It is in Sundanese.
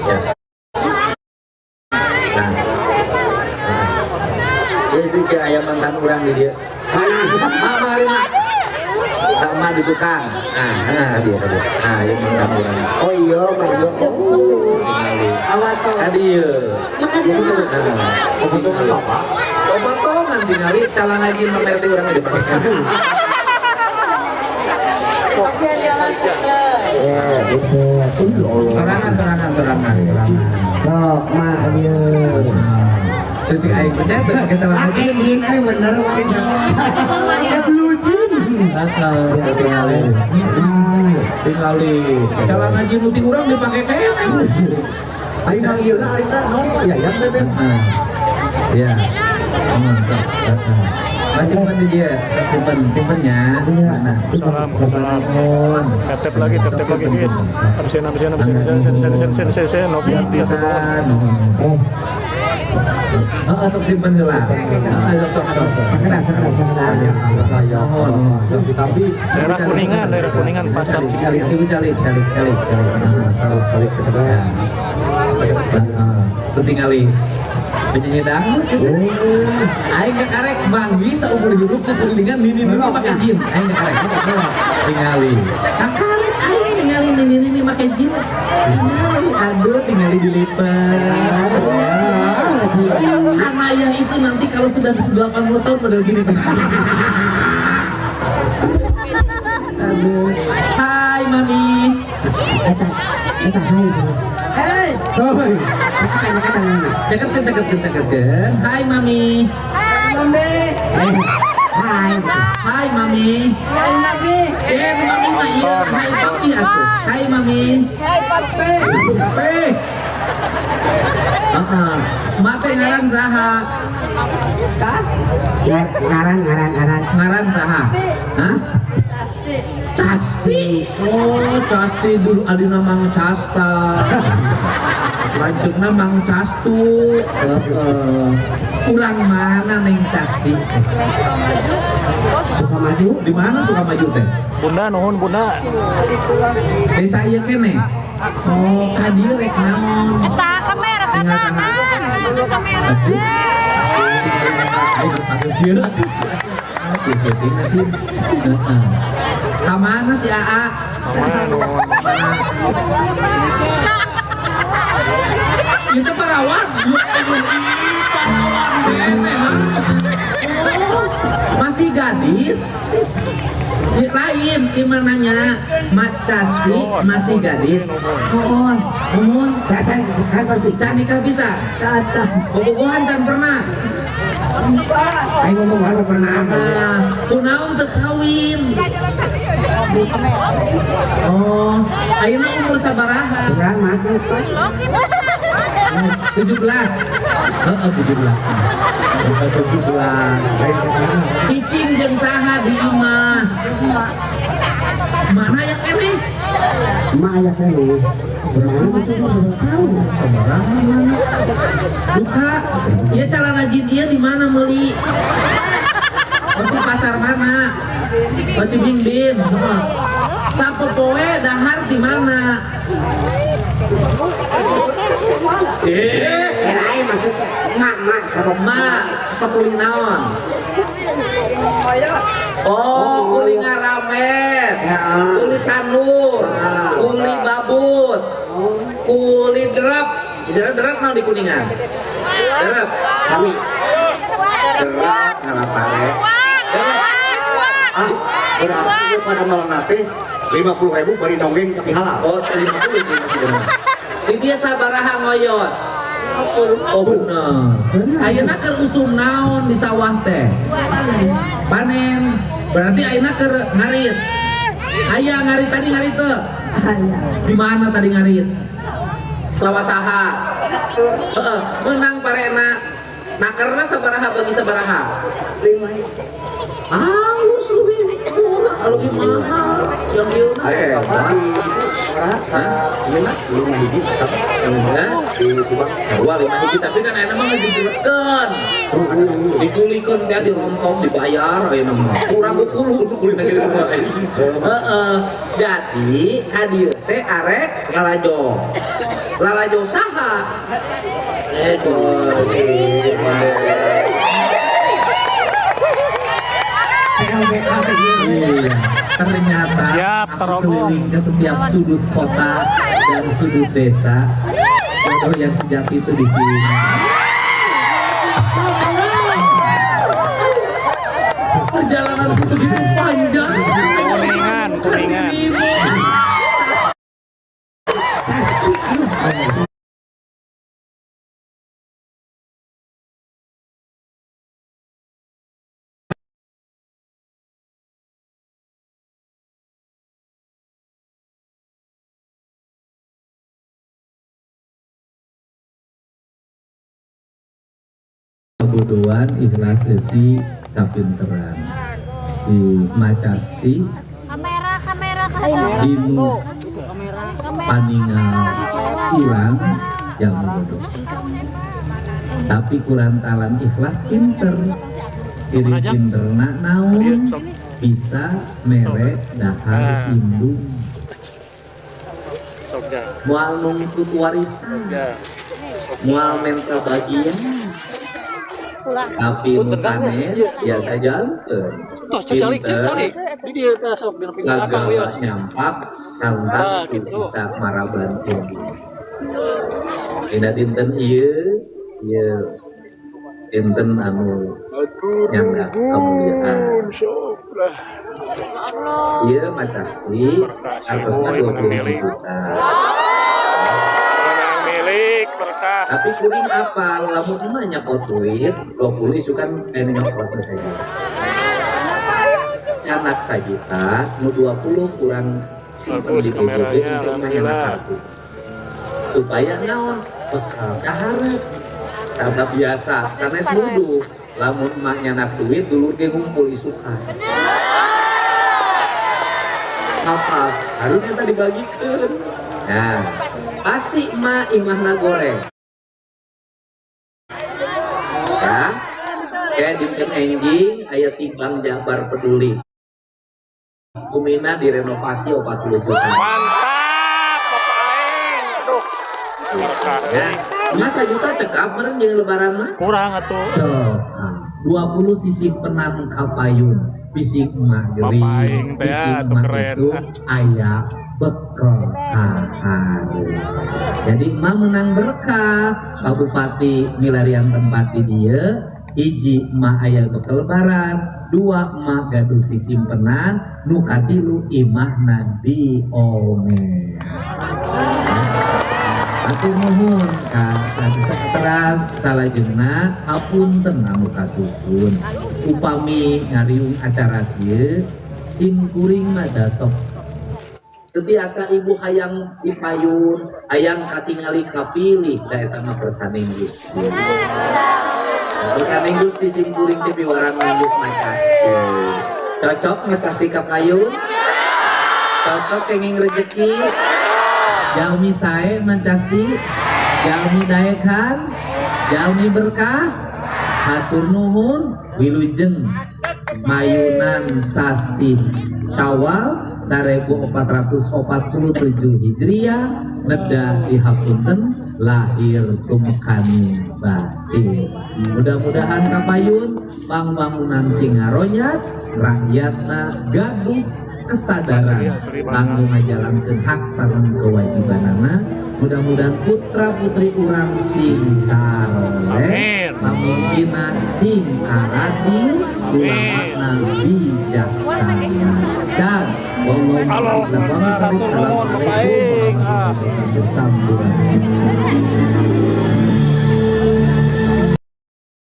Ya. Nah. Ya, itu kira aya mantan urang di dieu. Mama hari mah. Sama di tukang. Nah, nah dia dia. Nah, ieu mantan urang. Oh iya, mah iya. Oh. Awal tuh. Tadi ieu. Maka dia mah. Nah, Kebetulan apa? Potongan tingali calana jin memerti urang dipake. Kasihan jalan puter. Ya, gitu. Ya Allah. Sorangan, sorangan, sorangan, sorangan. Sok, mak ieu. Suci aing percaya tuh ke celana Pakai jin. jin euy bener pakai celana. Blue jean. Heeh, tingali. Tingali. Celana jin nu ti urang dipake keneh. Ayo mang ieu na harita naon Pak Yayat bebek. Heeh. Ya. Sok. Heeh. Mas simpen di dia, sok simpen, simpennya. Mana? Salam, salam. Nuhun. Tap lagi, tap tap lagi, guys. Absen, absen, absen, absen, sen, sen, sen, sen, sen, sen, Nobi Ardi atau bawah. Pisan, nuhun. Eh, Heeh, sok simpen heula. Heeh, sok sok sok. Sekedar, sekedar, sekedar. Ya, nuhun. Tapi Daerah Kuningan, daerah Kuningan, Pasar Calik, Cibinong. ibu calik, calik, calik, calik. calik sekedar. Heeh. Tuh tingali. Penyanyi dangdut gitu. Aing karek manggih saumur hidup teu kulilingan nini-nini make jin. Aing karek. Tingali. Kakarek aing tingali nini-nini make jin. Tingali, aduh tingali dilipat. Karena yang itu nanti kalau sudah 80 tahun model gini. Aduh. Hai mami. Eta, eta hai. Hei. Hoi. Cakep, cakep, Caketkeun, caketkeun, caketkeun. Hai mami. Mami. Hai. Hai mami. Hai mami. Eh, mami mah iya. Hai papi atuh. Hai mami. Hai papi. Heeh. Mate ngaran saha? Kah? Ya, ngaran, ngaran, ngaran. Ngaran saha? Hah? Pasti. Casti. Oh, Casti dulu adina Mang Casta. Lanjutna Mang Castu. Heeh. Urang mana Neng Casti? Suka maju. Di mana Sukamaju teh? Bunda, nuhun bunda. Desa ieu keneh. Oh, ka dieu rek naon? Eta kamera Tinggal kanan. saha? Kamera. Ayo panggil kieu. Kieu tinggal sih. Heeh. Ka mana si AA? Mama, nuhun. Itu parawan. Ya Allah, ini parawan keneh, ha? Oh, masih gadis? Ya, lain gimana nanya Mak Caspi masih gadis. Mohon. Mumun Cacan, kantos nih. can nikah bisa. Tata. Bobogohan can pernah. Ayo ngomong apa pernah. Nah, kunaon teu kawin. Oh, ayeuna umur sabaraha? Seberang mah. 17. Heeh, 17. Heeh, 17. Lain sesama. Cicing jeung saha di imah? Mana yang keneh? Emak aya keneh. Mana itu mah sudah tahu. Sabaraha mana? Buka. Ieu calana jin ieu di mana meuli? Oh, di pasar mana? Oh, Cibingbin. Heeh. Sapopoe dahar di mana? Eh, Eh, lain maksudnya. Mak, mak, sama Ma, sapuli naon? Oh, kuli ngaramet, Ya. kuli tanur, kuli babut, kuli derap. Bicara derap naon di Kuningan? Derap. Sami. Derap ngalapare. Ah, berarti ieu pada malam nate 50.000 bari dongeng tapi halal. Oh, 50 itu masih bener. Di dia sabaraha ngoyos. Oh bener. Ayeuna keur usum naon di sawah teh? Panen. Berarti ayeuna keur ngarit. Aya ngarit tadi ngarit teu? Di mana tadi ngarit? Sawah saha? Heeh, menang parena. Nakerna sabaraha bagi sabaraha? Halus lebih murah, lebih mahal. Yang ieu Ayo, di sa ieu lima hiji satu Ya. di Subang. Dua lima hiji tapi kan ayeuna mah digeurkeun. Dikulikeun teh dirontong dibayar ayeuna mah. Kurang kulu kulina ge. Heeh. Jadi ka dieu teh arek ngalajong. Lalajo saha? CLBK teh ieu. Iya. Ternyata Siap, aku terobong. keliling ke setiap sudut kota dan sudut desa. Jodoh yang sejati itu di sini. Perjalananku begitu panjang. Kuningan, Bukan kuningan. dirimu. Kabodohan ikhlas eusi kapinteran di Macasti Kamera, kamera, kamera. dinu paningal kurang yang bodoh, tapi kurantalan ikhlas pinter, ciri pinterna naon? Bisa mere dahar indung, Sok ya. moal nungtut warisan, Ya. moal menta bagian, tapi nu sanes biasa janten Tos calik pinter calik. Di dia teh sok dina pinggir akang kagawa wios. nyampak santang Ah, ku gitu. bisa maraban tinggi. Dina dinten ieu, ieu dinten anu nyandak kemuliaan. Sok lah. Ieu Macasti Berkah si artosna Boy 20 menang juta. Menang milik berkah. Tapi kuring apa lamun mah nyokot duit 20 isukan kayak nyokot saja. Canak sajuta nu 20 kurang simpen Bagus di BJB kameranya, untuk mah nyanak alhamdulillah. kartu. Supaya naon bekal kaharep. Tata biasa sanes nuduh lamun mah nyanak duit dulur ge ngumpul isukan. Apa harusnya tadi dibagikan. Nah, pasti emak imahna goreng. Ya. Kayak dinten enjing aya timbang Jabar Peduli. Kumina direnovasi 40 juta. Mantap, Bapak Aing. Aduh. Berkah. Ya. Masa juta cekap meureun jeung lebaran mah? Kurang atuh. Cekap. 20 sisi penan kapayun. Bisi emak gering, Bapak Aing teh, bisi atuh emak keren. itu aya bekel kaharep. Jadi emak menang berkah. Pak Bupati milarian tempat di dieu, hiji emak aya bekel lebaran, dua emak gaduh sisimpenan, nu katilu imahna diomean. Aku nuhun ka sadesa teras salajengna hapunten anu kasuhun. Upami ngariung acara kieu sim kuring mah da sok teu biasa ibu hayang dipayun, hayang katingali kapilih da eta mah persaning Gusti. Persaning Gusti sim kuring teh piwarang nunjuk Macasti. Cocok Macasti ka payun? Cocok kenging rejeki? Jalmi sae Macasti, jalmi daekan, jalmi berkah, hatur nuhun, wilujeng mayunan sasih Syawal 1447 Hijriah nedah dihapunten lahir tumekaning batin. Mudah-mudahan kapayun pangwangunan singaronyat rakyatna gaduh kesadaran Asli, asli banget. kanggo ngajalankeun hak sareng kewajibanana. Mudah-mudahan putra putri urang sing saroleh, Amin. pamimpinna sing aradil, ulamana bijaksana. Can, wallahu Halo. a'lam. Hatur nuhun, Bapak Aing. Assalamualaikum warahmatullahi wabarakatuh. Sampurasun.